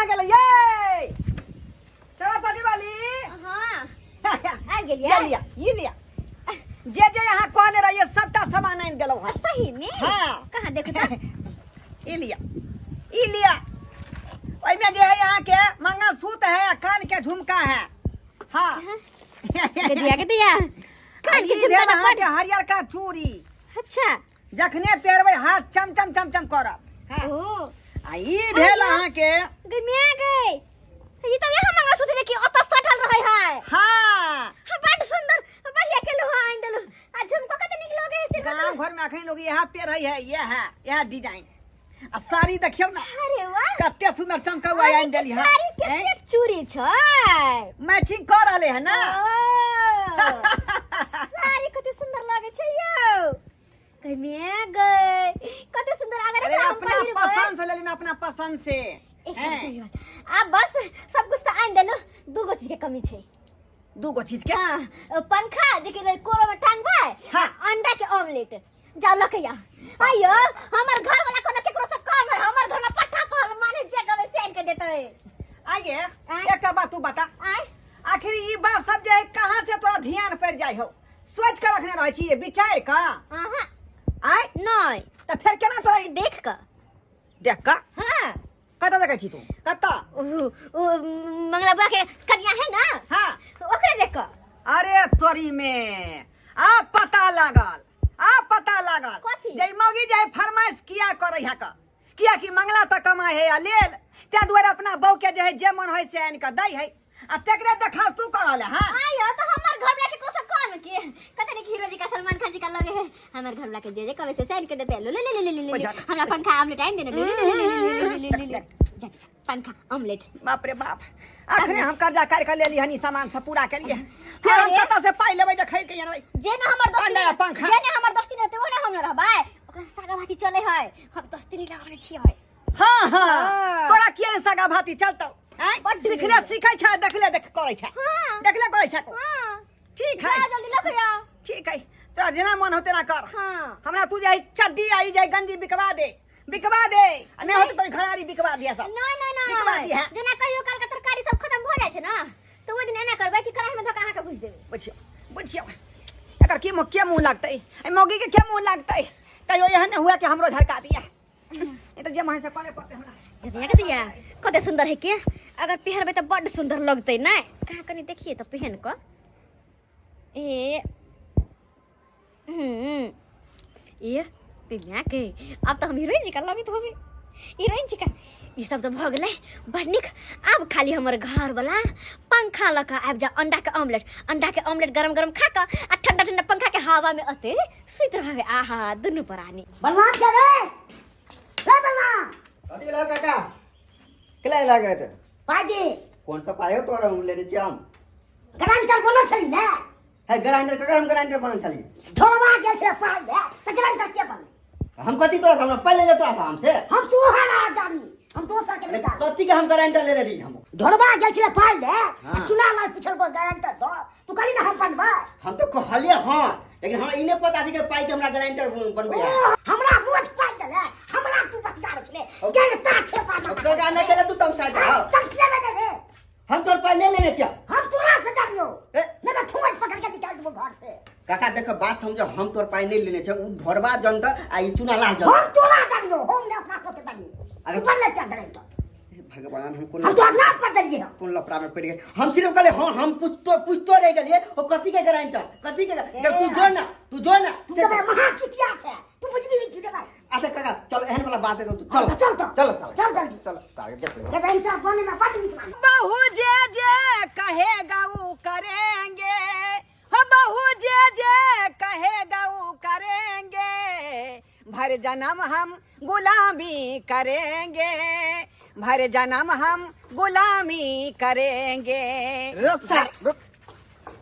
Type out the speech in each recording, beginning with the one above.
गेलै ये चला पटी वाली। हाँ, आबि गेलियै। ये लिया, ये लिया, जे जे यहाँ कहने रहिए सबटा सामान आनि देलहुँ हँ। सही में? हाँ। कहाँ देखू तऽ? ई लिया, ई लिया, ओहिमे जे है अहाँके मंगलसूत्र है आ कान के झुमका है। हाँ। गदिया गदिया, कान के ई झुमका भेल तऽ अहाँके हरियरका चूड़ी। अच्छा। जखने पेरबै हाथ चम चम चम चम करत। हाँ। ओ। आ ई भेल अहाँके गई मिया गई, ई तऽ यहाँ मंगलसूत्र जे कि ओतऽ सटल रहै है। हाँ। हाँ, बड सुंदर, बढ़िया केलहुँ हँ, आनि देलहुँ। आ झुमको कते नीक लगै है सिर। गाँव घर में अखन लोग इएह पेरै है, इएह है, इएह डिजाइन। आ साड़ी देखियौ ना। अरे वाह, कते सुंदर चमकौआ आनि देली हँ। साड़ी के हैं? सेट चूड़ी छै। मैचिंग कऽ रहले है ना। ओ, साड़ी कते सुंदर लगै छै यौ। कमे गई, कते सुंदर। अगर अरे एकरा हम अपना पहिरबै। पसंद से लेली ना, अपना पसंद से। एकदम हैं? सही बात। आब बस सब कुछ तऽ आनि देलहुँ, दूगो चीज के कमी छै। दूगो चीज के? हाँ, पंखा जे कि कोरो में टांगबै। हाँ। आ अंडा के ऑमलेट जाओ लके आ। आइयो हमर घर वाला कोनो केकरो से कम है? हमर घर वाला पट्टा पर माने जे कहबै से आनि के देतै। आइये। आँय? एकटा बात तू बता। आँय? आखिर ई बात सब जे है कहाँ से तोरा ध्यान पड़ जाय हो? सोच के रखने रहै छी विचार का? अहाँ। आँय? नहीं। तऽ फेर केना तोरा ई देख कऽ। देख कऽ? हाँ। कतऽ देखै छी तू, कतऽ? उ मंगला बुआ के कन्या है ना। हाँ। ओकरे देख कऽ। अरे तोरी में आ पता लागल, आ पता लागल। कथी? जे मौगी जे फरमाइश किया करै है का, किया कि मंगला तऽ कमाइ है आ लेल ताहि दुआरे अपना बहू के जे है जे मन है से आनि कऽ दै है आ तेकरे देखाव तू करल है। हाँ। आयो तो हमर घर वाला के कोसा कम के कते ने हीरो जी का सलमान खान जी का लगे है। हमर घर वाला के जे जे कवे से आनि के देते। ले ले ले ले ले ले, हमरा पंखा ऑमलेट आनि देने। ले ले ले ले ले ले ले, जा जा, पंखा ऑमलेट। बाप रे बाप, अखने हम कर्जा काटि कऽ लेली हनी सामान सब पूरा के लिए, फिर हम अरे। कतऽ से पाइ लेबै जे खरीद के अनबै? जे न हमर दोस्ती अंडा पंखा। जे न हमर दोस्ती रहते वो न हम न रहबै। ओकरा से सागा भाती चले है, हम दोस्ती नहीं लगाने छियै। हाँ हाँ। हाँ। तोरा किया ने सागा भाती चलतौ? आँय? बड्ड सिखले नीक। सिखै छै, देखले देख करै छै। हाँ। देखले करै छै। हाँ। ठीक है। जा जल्दी लऽ के आओ। ठीक है, तोरा जेना मन हो तेना कर। हाँ। हमरा तू जाय चड्डी आई जाय गंजी बिकवा दे, बिकवा दे, आ नहि होतै तऽ घरारी बिकवा दिया सब। नहीं नहीं नहीं। बिकवा दिया। जेना कहियो काल के तरकारी सब खत्म भऽ जाइ छै ना, तऽ ओहि दिन एना करबै कि कढ़ाई में धऽ के अहाँके भुजि देबै। बुझियौ, बुझियौ, एकर की के मुँह लागतै, एहि मौगी के के मुँह लागतै? कहियो एहन नहि हुए कि हमरो झड़का दिया। ई तऽ जे मन से करे पड़तै हमरा। गदिया गदिया, कते सुंदर है के, अगर पहिरबै तऽ बड्ड सुंदर लगतै। नहि कहाँ कनि देखिए तऽ पहिन कऽ। ए ए कन्या के अब तऽ हम हीरोइन जी का लगैत होबै, हीरोइन जी का। ई सब तऽ भऽ गेलै बड़ नीक। आब खाली हमर घरवला पंखा लऽ कऽ आबि जाउ, अंडा के ऑमलेट, अंडा के ऑमलेट गरम गरम खा कऽ आ ठंडा ठंडा पंखा के हवा में अते सुति रहबै। आहा, दुनू प्राणी। बलराम छै रे, रे बलराम। कथी भेलौ काका? केला लागत? पाइ दे। कौन सा पाइ हो तोरा? हम लेने छियै हम। ग्रांटर बनल छली ने? है ग्राइंडर ककर हम ग्राइंडर बनल छली? झोरवा गेल छै पाइ ले तऽ ग्रांटर के बनल? हम कथी तोरा हमरा पाइ ले तोरा से हमसे? हम तोहरा ना जानी, हम दोसर के नहीं जानी। कथी के हम ग्राइंडर लेने रही हम? ढोरवा गेल छलै पाइ ले आ हाँ। चुना लाल पूछल को ग्रांटर दो, तू कहली ना हम बनबै। हम तो कहलिए हाँ, लेकिन हमरा ई नहीं पता छै कि पाइ के हमरा ग्राइंडर बनबै ओ है। हमरा मोछ पाइ देले, हमरा तू बतियाबै छले गेल ता छेपा जा। काका नहि केले तू तमसा जा। तमसेबे नहि रे। हम तोर पाइ नहीं लेने छियौ। हम तोरा से जानियो। ए? नहीं तो ठोंठ पकड़ के निकाल देबो घर से। काका देखो बात समझो, हम तोर पाइ नहीं लेने छियौ, उ ढोरबा जनता आ ई चुना लाल जनता। हम तोरा जानियो, हम ने अपना सबके जानियो। अरे ऊपर ले चल ग्रांटर। हे भगवान, हम कोन हम तो अपना पर देलिए हम। कोन लफड़ा में पड़ गए। हम सिर्फ कहले हाँ, हम पूछतो पूछतो रह गेलिए ओ कथी के ग्राइंडर, कथी के ए, तू जो ना, तू जो ना। तू तो महा चुतिया छे, तू बुझबी नहीं की रे भाई। अच्छा काका चल, एहन वाला बात है तो तू चल। हाँ, चल तो। चल साला। चल जल्दी। चल साला, देख ले। ग्रांटर बने में बड़ नीक लागल। बहू जे जे कहेगा वो करेंगे, हो बहू जे जे कहेगा वो करेंगे, भर जन्म हम गुलामी करेंगे, भर जन्म हम गुलामी करेंगे। रुक सार, रुक।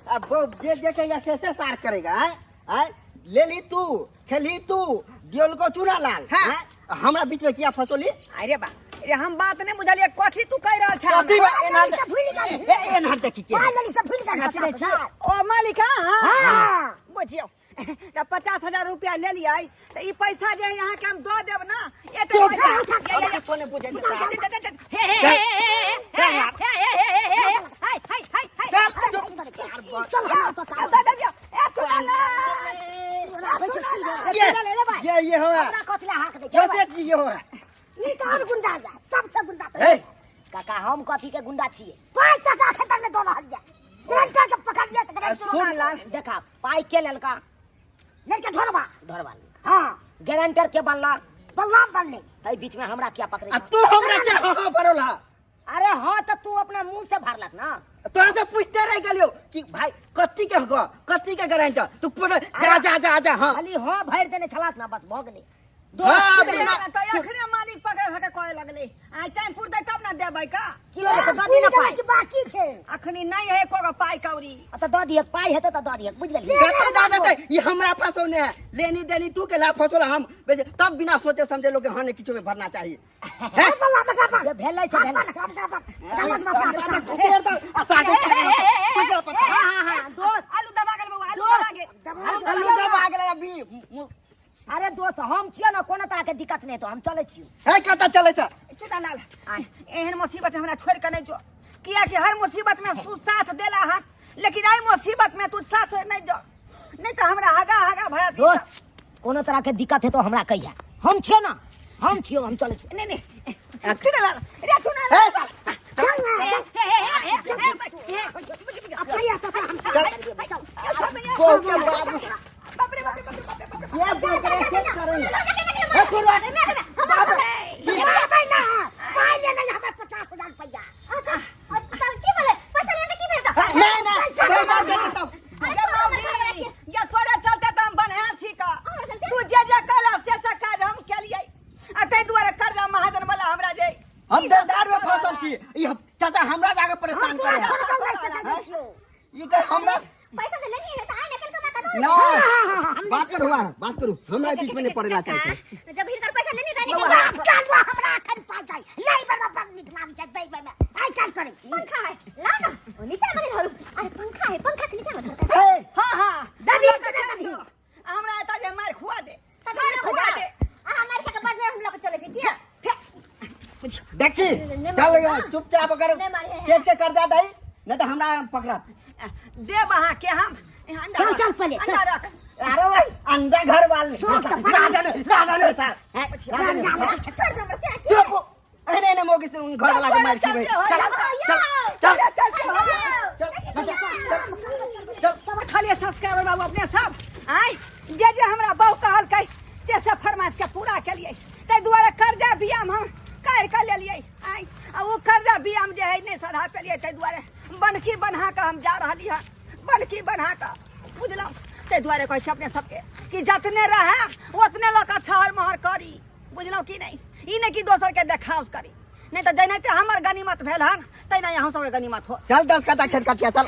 अब वो जे जे कहेगा से से सार करेगा, हैं? हैं? ले ली तू, खेली तू, दियोल को चूना लाल। हाँ। हैं? हमरा बीच में किया फसोली? अरे बा रे, हम बात नहीं बुझलिए, कथी तू कह रहल छा? कथी बा? पाइ एना लेली से भूलि गेली। ए, एना देखी के। पाइ लेली से भूलि गेली, एना चिन्है पचास छी? हजार। ओ मालिका, हाँ। हाँ। बुझियौ तऽ 50,000 रुपया ले लियै तऽ ई पैसा जे है अहाँके हम दऽ देब ना, एते चुप, पैसा। उठा, ये, ये, ये। कुछो नहि बुझै छै। हे, हे, हे, हे, हे। हम कथी के गुंडा छियै पाइ टका एखन तक नहि दऽ रहल यऽ गारंटर के पकड़लियै तऽ गारंटर सुन लाल। देखा पाइ के लेलका लड़का ढोरबा ढोरबा हाँ गारंटर के बनला बलराम बनले एहि बीच में हमरा क्या पकड़े आ तू हमरा के हाँ हाँ भरोला अरे हाँ तऽ तू अपना मुंह से भरलक ना तोरा से पूछते रह गेलियो कि भाई कथी के होगा कथी के गारंटर तू पूछ जा जा जा जा हाँ खाली हाँ भरि देने छलाक ना बस भऽ गेलै हाँ, से बिना- ना तऽ एखने मालिक पकड़ हके करे लगले आइ टाइम पुरतै तब ना देबै का की लेबै तऽ दऽ दी ना पूरी पाइ के बाकी छै अखनी नहीं है एको गो पाइ कौड़ी आ तऽ दऽ दिहक पाइ हेतौ तऽ दऽ दिहक बुझि गेलियै कते दऽ देतै ई हमरा फसौने है लेनी देनी तू के ला फसौला हम तब बिना सोचे समझे लोग के हाँ नहीं किछु में भरना चाहिए हे बल्ला बकरा पर जे भेलै से भेलै हाँ हाँ हाँ दोस्त आलू दबा गेल बौआ आलू दबा गेल आलू दबा गेलै अभी अरे दोस्त हम छियै ने कोनो तरह के दिक्कत नहि हेतौ हम चलै छियौ हे कतऽ चलै छ चुना लाल एहन मुसीबत हमरा छोड़ के नहीं जो किया कि हर मुसीबत में सु साथ देला हन लेकिन एहि मुसीबत में तू साथ नहीं जो नहीं तो हमरा हगा हगा भरा दी दोस्त कोनो तरह के दिक्कत हेतौ हमरा कहिया हम छियौ ना हम छियौ हम चलै छियौ नहीं नहीं चुना लाल रे चुना हे लाल साला चल ना हे हे हे हे अपना तो हम बहू के बाप बाप रे बाप रे बाप रे बाप रे बाप रे ये बोल करे से करे हे खुरवा बाबा ना पाइ लेने हमरा 50,000 रुपया अच्छा और तब की भेलै पैसा लेने की भेल तऽ नहीं नहीं नहीं दे दे तब ये मौगी, ये तोरे चलते तऽ हम बन्हायल छी का तू जे जे कहला से से काज हम केलियै आ ताहि दुआरे कर्जा महाजन वाला हमरा जे हम देदार में फसल छी ई चाचा हमरा जाके परेशान करे तोरा छोड़ के नहीं छियो ई तऽ हमरा पैसा तो लेनी है तो आइ निकल कमा के दो ना बात करू हाँ, बात करू हमरा बीच में नहीं पड़ेला चाहिए जब हिनकर पैसा लेनी तो आइ निकल बाप कालवा हमरा अखन पाइ जाइ नहीं बड़ा बड़ नीक नाम छै दै में आइ काल करै छी पंखा है ला ना ओ नीचा में धरू अरे पंखा है पंखा के नीचा में धरता हे हाँ हाँ दबी हमरा के दबी। हमरा एतऽ जे मारि खुआ दे तब मारि खुआ दे अहाँ मार खा के बाद में हम लोग चले छी किया देखी नहीं चल मारे, हाँ। चुपचाप अगर नहीं मारे, सेठ के कर्जा दई नहीं तो हमरा पकड़त देब अहाँके हम अंडा चल, रख, चल पहिले, चल। अंडा रख अरे भाई अंडा घर वाले सोच तो बड़ा- राजा ने राजा ने सर हैं, राजा ने राजा ने। छोड़ दो हमरा से चुप एने एने मोगी से उन घर वाला के मार की भाई चल चल चल चल चल चल चल चल खाली सब्सक्राइबर बाबू अपने सब आय जे जे हमरा बहु कहलकै से सब फरमाइश के पूरा केलियै ताहि दुआरे कर्जा बियाम हम काढ़ि कऽ लेलियै आय आ ओ कर्जा बियाम जे है नहि सधा पेलियै ताहि दुआरे बनकी बन्हा कऽ हम जा रहली हन बनकी बन्हा कऽ बुझलहुँ ताहि दुआरे कहै छी अपने सबके कि जतने रहए ओतने लऽ कऽ छहर महर करी बुझलहुँ कि नहि ई नहि कि दोसरके देखाउस करी नहि तऽ जेनाहिते हमर गनीमत भेल हन तहिना अहूँ सबके गनीमत हो चल 10 कट्ठा खेत कटिया चल।